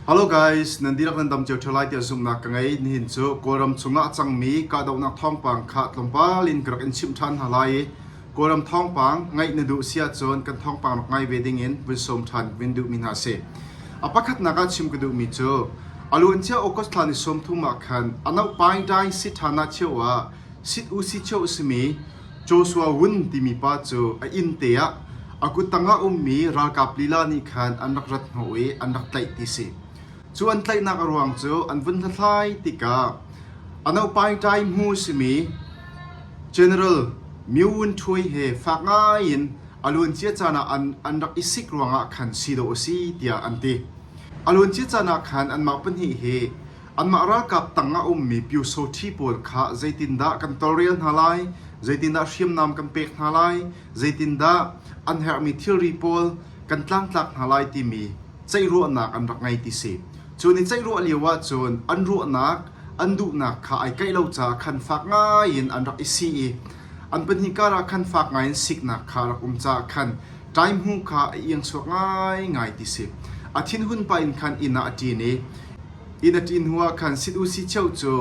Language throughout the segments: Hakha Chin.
Hello guys, nan dihlak nan dam cio ṭheo lai tiah zumhnak ka ngei. Nihin cu Kawlram chungah a cangmi kahdohnak thawngpang kha tlawmpal in ka rak in chimh ṭhan hna lai i Kawlram thawngpang ngaih na duh si ahcun kan thawngpang rak ngai ve dingin vun sawm ṭhan vin duhmi hna si. A pakhatnak ah chim ka duhmi cu a luancia August thla ni 30 ah khan Anoh Paing Dai Sithana cheu ah Sit U Si cheu a simi Joshua Wun timi pa cu a inn te ah a kuttang ah ummi ralkap lila nih khan an rak rat hnawh i an rak tlaih ti si. Cu an tlaihnak a ruang cu an vun hlathlai tikah Anoh Paing Tai hmu simi General Myo Wun Htwe he fak ngai in a luancia caan ah an rak i sik ruangah khan si dawh a si tiah an ti. A luancia caan ah khan anmah pahnih hi anmah ralkap tang ah ummi Pyusawṭhi pawl kha zeitindah kan tawlrel hna lai, zeitindah hriamnam kan pek hna lai, zeitindah an herhmi thilri pawl kan tlangtlak hna lai timi ceihruahnak an rak ngei ti si. Cu ni ceihruah lio ahcun an ruahnak, an duhnak kha ai kaih lo caah khan fak ngai in an rak i si i an pahnih kar ah khan fak ngai in siknak kha a rak um caah khan Ṭaihmu kha a iang chuak ngaingai ti si. A thinhun pah in khan inn ah a ṭin i inn a ṭin hnuah khan sit u si cheu cu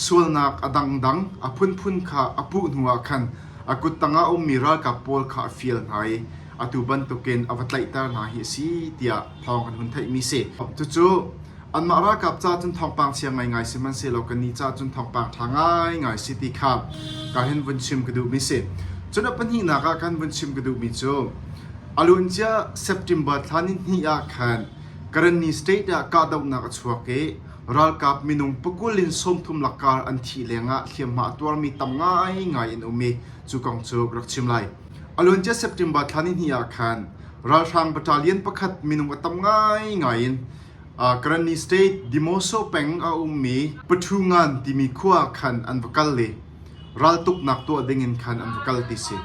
sualnak a dangdang a phunphun kha a puh hnuah khan a kut tangah a ummi ralkap pawl kha a fial hna i atu bantukin a va tlaihter hna hi a si tiah thawng an hun theihmi si. Cucu anmah ralkap ca cun thawngpang chia ngaingai sihmanhsehlaw kannih ca cun thawngpang ṭha ngaingai si ti kha ka hin vun chim ka duhmi si. Cun a pahnihnak ah kan vun chim ka duhmi cu a luancia September thla ni hnih ah khan Karenni state ah kahdohnak a chuak i ralkap minung pakul in 30 lakar an thih lengah hliamhma a tuarmi tam ngaingai an um i cu kong cu ka rak chim lai. A luancia September thla ni hnih ah khan ralhrang battalion pakhat minung a tam ngaingai in Karenni State Demoso peng a ummi Pathungan timi khua khan an va kal i raltuknak tuah dingin khan an va kal ti si.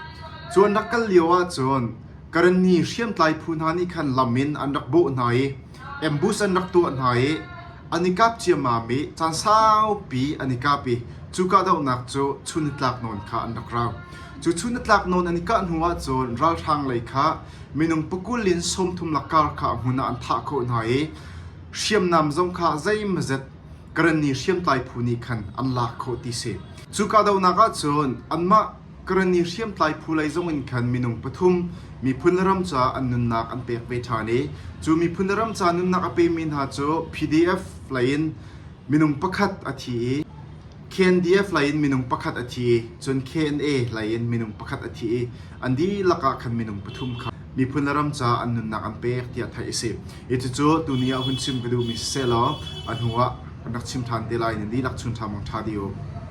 Cu an rak kal lio ahcun Karenni hriamtlai phu hna nih khan lam in an rak bawh hna i ambush an rak tuah hna i an i kap ciammam i caan saupi an i kap i cu kahdohnak cu chun nitlak nawn kha an rak rau. Cu chun nitlak nawn an i kah hnu ahcun ralhrang lei kha minung pakul in 30 lakar kha a hmun ah an thah khawh hna i hriamnam zong kha zeimazet Karenni hriamtlai phu nih khan an lak khawh ti si. Cu kahdohnak ahcun anmah Karenni hriamtlai phu lei zong in khan minung pathum miphun le ram caah an nunnak an pek ve ṭhan i cu miphun le ram ca nunnak a pemi hna cu PDF lei in minung pakhat a thi i KNDF lei in minung pakhat a thi i cun KNA lei in minung pakhat a thi i an dihlak ah khan minung pathum kha miphun le ram caah an nunnak an pek tiah theih a si. Hi cucu tuni ah hun chim ka duhmi siseh law a hnu ah kan rak chim ṭhan te lai. Nan dihlak chun ṭha mang ṭha dih u.